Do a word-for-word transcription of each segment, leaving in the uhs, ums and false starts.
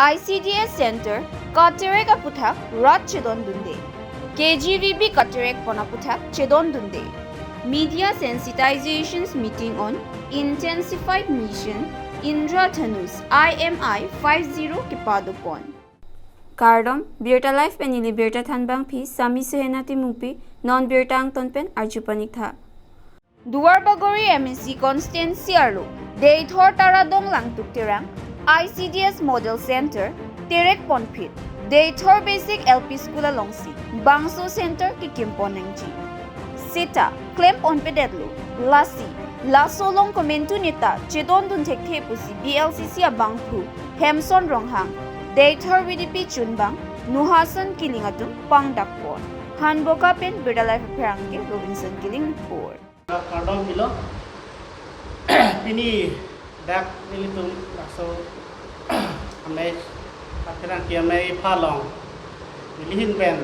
I C D S Center katerek aputhak rat chedondunde. K G V B katerek pon aputhak chedondunde. Media sensitizations meeting on intensified mission Indradhanush I M I five zero kepadopon. Kardom, Birta Live pen neli birta thanbangpi Sami Sehena Timungpi, non birta angton pen arju paniktha. Duarbagori M A C constituency arlo Deithor Taradong Langtuk Terang I C D S Model Center terek ponphit, Deithor Basic L P School alongsi bangso center kekim pon nangji. Seta klem ponpedetlo. Lasi laso along komantu neta chedondun thekthe pusi B L C C abangphu Hemson Ronghang, Deithor V D P chunbang Nuhasan Killing atum pangdak pon. Hanboka pen Birta Live apherangke Robinson Killing report. Kardom pilo. Pini dak nelitum laso amei, apherangke amei phalong nelihin pen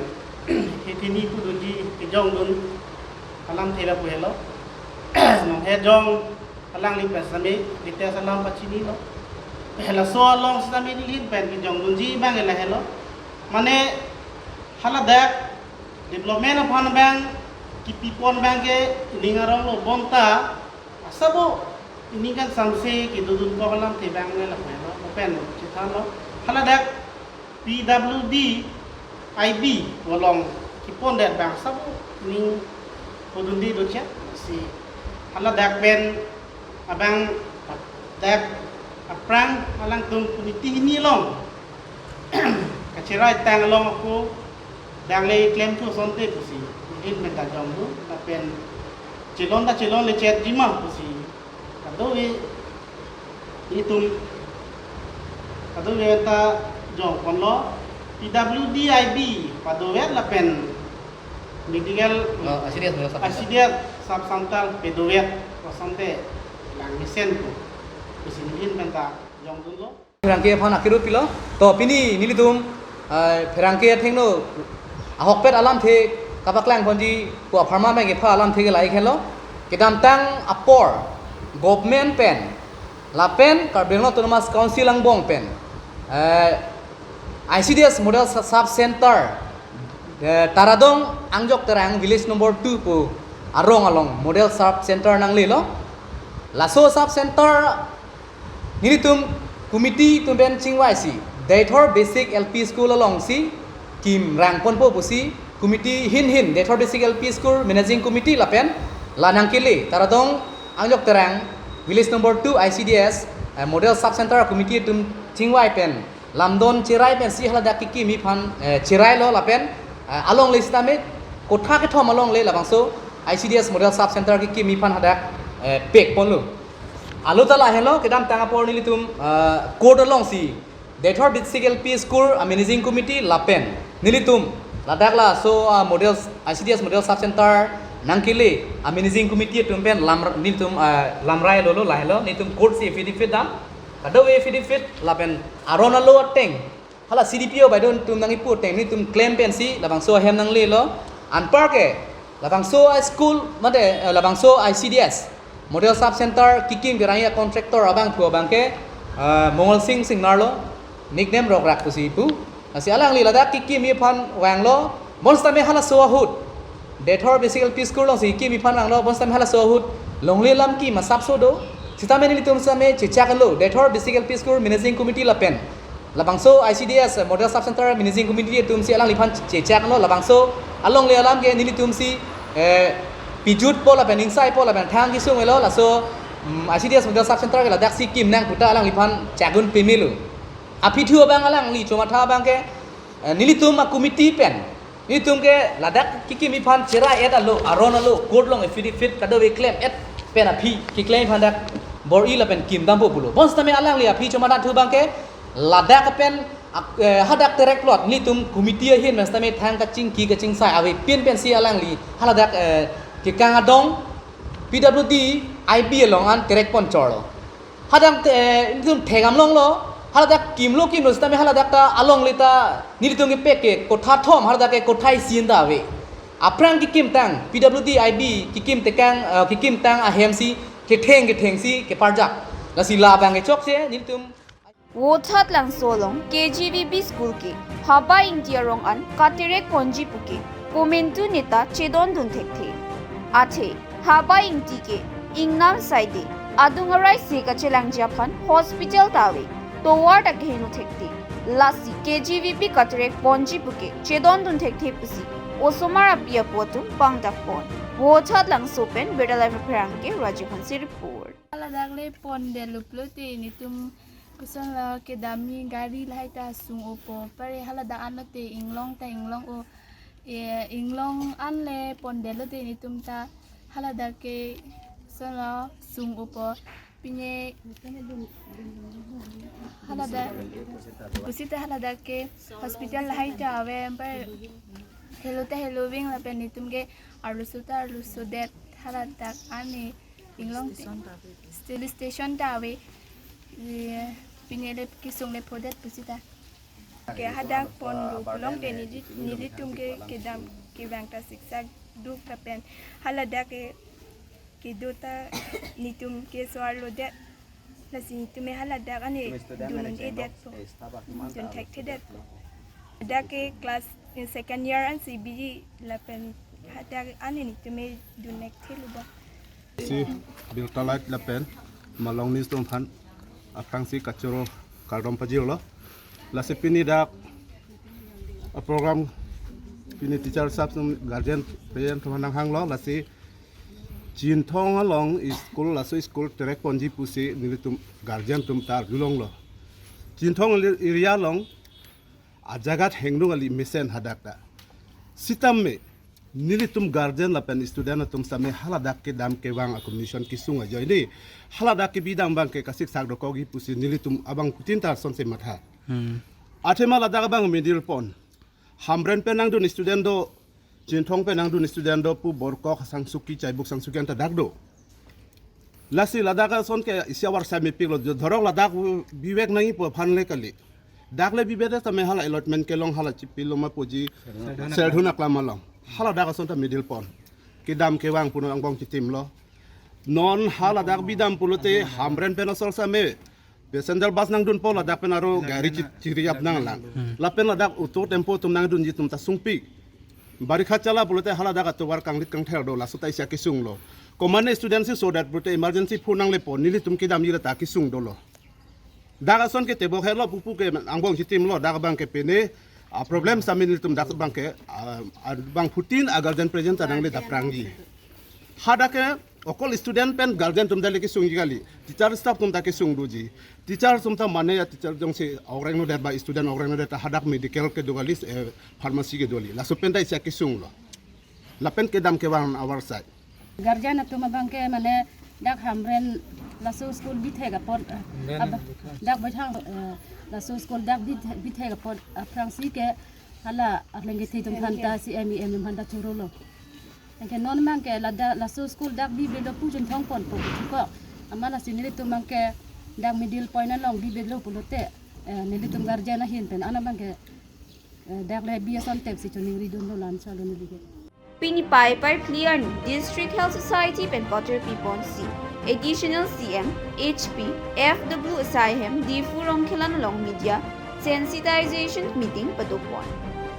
hini puduji kejongdun alamthe lapu helo. Nong he jong alangli pen sami details alam pachinilo. Laso along sami nelihin pen kejongdunji abang lahelo. Mane haladak development aphan abang kipi pon abangke ining aronglo, bonta asabo ining kan samse kedodun kok alamthe abang lahelo, lapen chethanlo. Haladak P W D I B along kipondet abang asabo ining podunde dochot si haladak pen abang dak aphrang alangtum committee hini along kacherai tang along ako dak le klemthu asonte pusi nelihin pen ta jongdun, lapen chelon ta chelonle chetji ma pusi kadokave itum kadokave ta jongponlo. P W D I B padovet lapen medical Oh, I C D S Model Sub Center. I C D S Sub Center padovet asonte lang mesen ko pusi nelihin pen ta jongdunlo. Pherangke aphan akiru pilo. To pini nelitum, ah, pherangke athengno ahokpet alamthe kapaklang ponji pu apharman abangke pha alamthe ke lahelo. Kedamtang apor government pen lapen Karbi Anglong Autonomous Council angbong pen, eh, I C D S Model Sa-, Sub Center, eh, Taradong Angjok Terang Village Number Two pu arong along Model Sub Center nanglelo. Laso Sub Center nelitum committee atum pen chingvaisi Deithor Basic L P School alongsi kimrang ponpo pusi committee hin hin Deithor Basic L P School Managing Committee lapen la nangkele Taradong Angjok Terang Village Number Two I C D S, eh, Model Sub Center Committee atum chingvai pen lamdon cherai pensi haladak kekimji aphan, eh, cherailo lapen, eh, alongle sitame kotha kethom alongle labangso I C D S Model Sub Center kekimji aphan hadak, eh, pek ponlo. Alo ta lahelo, kedamtang apor nelitum, eh, court alongsi Deithor Basic L P School a Managing Committee lapen nelitum ladak laso, ah, Model, I C D S Model Sub Center nangkele a Managing Committee atum pen lam, nelitum, ah, lamrai lolo lahelo, nelitum court si affidavit dam. Kadokave affidavit lapen aron alo ateng hala C D P O baidon atum nang-ipu ateng nelitum klem pensi labangso ahem nanglelo. Anparke labangso a school mate, eh, labangso I C D S Model Sub Center kekim kerangji a contractor abangphu abangke, eh, Mongol Sing Singnar lo, nickname Rokrak pusi pu. Lasi alangli ladak kekimji aphan vanglo, bonsitame halaso ahut Deithor Basic L P School alongsi kekimji aphan vanglo, bonsitame halaso ahut longle alam kim asapso do. Sitame nelitum sitame chechaklo, Deithor Basic L P School Managing Committee lapen labangso I C D S Model Sub Center Managing Committee atumsi alangliphan chechaklo, labangso alongle alam ke nelitumsi, eh, pijutpo lapen ingsaipo lapen thang kesung-elo, laso, mm, I C D S Model Sub Center ke ladaksi kim nang pu ta alangliphan chakdun pemelo. Aphi thu abang alangli chomatha abangke, eh, nelitum a committee pen nelitum ke ladak kekimji aphan cherai-et alo, aron alo, court along affidavit kadokave klem-et pen aphi keklem aphan dak bor-i lapen kim dampo pulo. Bonsitame alangli aphi chomatha thu abangke ladak pen ak-, eh, hadak terek plot nelitum committee ahin pen sitame thang kachingki kachingsai avepin pensi alangli haladak, eh, kekang adong P W D I B along an terek pon chorlo. Hadak te, eh, nelitum thekdam longlo, haladak kimlo kimlo sitame haladak ta alongle ta nelitum kepek ke kotha thom, haladak ke kotha isi ta ave. Aphrang kekimtang P W D I B kekim tekang, eh, kekimtang ahemsi ketheng kethengsi keparjak. Lasi labang kechokche nelitum Vothatlangso along K G V P school ke Haba Ingti arong an katerek ponji puke komantu neta chedondun thekthe. Athe Haba Ingti ke ingnam saide adung arai se kachelangji aphan hospital ta ave, tovar ta keheno thekthe. Lasi K G V P katerek ponji puke chedondun thekthe pusi osomar api apo atum pangdak pon. Vothatlangso pen Birta Live apherangke Rajiv Hanse report. Haladak le pondetlo pulote netum kosonlo kedamji gari lahai ta sung-opo, pare haladak anlote inglong ta inglong-o, e, inglong anle pondetlote netum ta haladak ke kosonlo sung-opo. Pine haladak pusita haladak ke hospital lahai ta ave, pare helo ta heloving lapen netum ke arloso ta arlosodet, haladak ani inglong te. Station ta ave. Station ta ave. Ye, pine le kesung le phodet pusita. Ke hadak ponlo pulote neli, nelitum ke kedam kevang ta siksak duk lapen haladak ke kedo ta netum ke so-arlodet. Lasi netum haladak ani dun-un-edetpo. Dun thekthedetpo. Hadak ke class second year ansi biji lapen hadak ani netum dun thekthelo ba. Si Birta Live lapen Malong News atum aphan aphrangsi kachoro kardom pajirlo. Lasi pini dak a program pini teacher sahab atum guardian parent atum nanghanglo, lasi Chinthong along school, laso school terek ponji pusi nelitum guardian atum ta arjulonglo. Chinthong area along ajaga hengdung kali mesen hadak ta. Sitame nelitum guardian lapen student atum sitame haladak kedam kevang a-condition kesung ajoine haladak kebidam abangke kasiksak dokokji pusi nelitum abangphutin ta asonsi matha. Hmm. Athema ladak abang middle pon. Hamren pen nangdun student do, Chinthong pen nangdun student do pu Borkok, Sangsuki, Chaibuk Sangsuki anta dak do. Lasi ladak ason ke isi avarsai mepiklo, jo dhorok ladak bivek nangjipo aphan le kali. Dak le bibe tame hala allotment kelong hala chipilo ma puji, Serdhun aklam along. Haladak ason ta middle pon. Kedam kevang punon angbong chitimlo. Non haladak bidam pulote Hamren pen asol sitame passenger bus nangdunpo, ladak pen aro gari chi-, chiri-ap nanglang. Hmm. Lapen ladak auto tempo atum nangdunji atum ta sungpik. Barikha chala pulote haladak atovar kanglit kangther do, laso ta isi akesung lo. Komatne student si sodet pulote emergency phone nanglepo, nelitum kedamji ta kesung dolo. Dak ason ke tebok helo pupu ke angbong chitimlo, dak abangke pine a problem sitame nelitum dak abangke, ah, ah, bangphutin a guardian present ta nangle daprangji. Hadak ke okol student pen guardian atum ta le kesungji kali. Teacher staff atum ta kesung doji. Teacher atum ta mane ya teacher jongsi ogreng nodet ba student ogreng nodet ta hadak medical kedo kali, eh, pharmacy kedo kali. Laso pen ta isi akesung lo. Lapen kedam kevang avarsai. Guardian atum abangke mane dak Hamren laso school bithek apot, eh, ab-, dak Baithang, eh, laso school dak bith-, bithek apot, eh, aphrangsi ke hala arleng kethe atum aphan ta C M E M atum aphan ta chorolo. Anke non abangke ladak laso school dak bibelo pu Chinthong ponpo pu ko. Amat lasi nelitum abangke dak middle point along bibelo pulote, eh, nelitum guardian ahin pen an abangke, eh, dak le bi ason tepsi choningridunlo, la-anchotlo neli ke. Pini Paipai phli arni District Health Society pen patirpi ponsi Additional C M, H P, F W asai ahem Diphu Rongkhelan along media sensitization meeting padopon.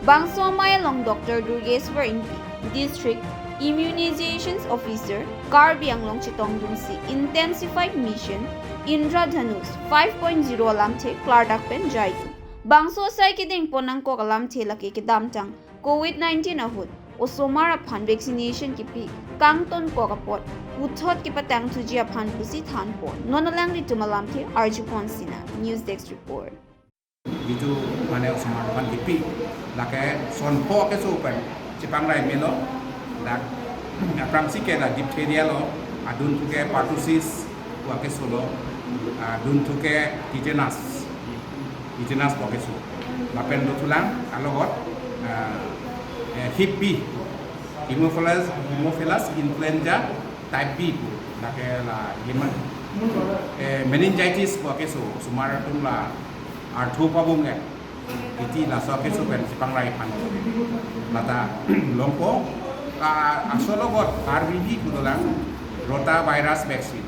Bangso amei along Doctor Durgeswar Ingti, District Immunizations Officer, Karbi Anglong chetongdunsi Intensified Mission Indradhanush five point zero alamthe klardak pen jaidun. Bangso asai kedengpon nangkok alamthe lake kedamtang Covid nineteen ahut osomar aphan vaccination kipi kangtonkok apot puthot kepatangthuji aphan pusi thanpon. Non alanglitum alamthe arjupon sina. News Desk Report. Jitu mane osomar aphan kipi lake sonpho keso pen chepangrai melo. Dak aphrangsi ke dak diphtheria lo, adun thuke pertussis, pu akeso lo, adun thuke tetanus, tetanus pu akeso. Lapen dothulang alogot, ah, eh, Hep B, Haemophilus, Haemophilus influenza type B pu, lake la, eh, meningitis pu akeso, osomar atum la arthu pabung eh. Iti laso keso pen chepangrai aphan. Lata longpo, ah, aso alogot R B V pu dolang, rotavirus vaccine.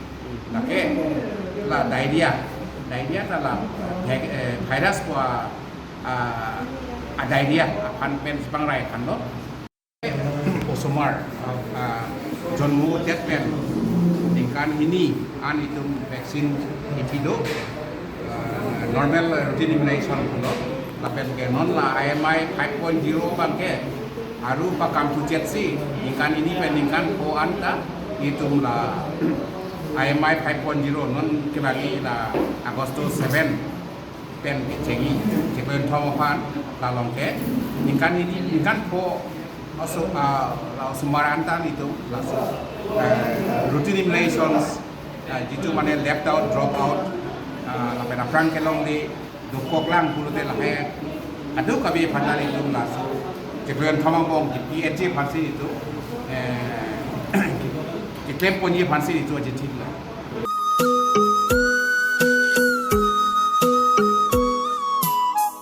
Lake la diarrhea, Diarrhea ta la, eh, virus ko a, a, a diarrhea aphan pen chepangrai thanlo. Osomar, ah, jonmo det pen ningkan hini an itum vaccine ipilo, ah, normal routine immunization lo, lapen ke non la I M I five point zero abang ke aru pakam thuchet si ningkan hini pen ningkan pho an ta itum la I M I five point zero non kebagi la Agosto seven pen kechengji, cheklem thom aphan la along ke ningkan hini, ningkan pho oso, ah, la osomar an ta itum laso, eh, routine immunizations, ah, jitu mane left out, drop out, ah, lapen aphrang kelongle dokoklang pulote lahai kadokave aphan ta itum laso cheklem thom angbong ke P H A aphan si itum, eh, keklem ponji aphan si itum aji thik lo.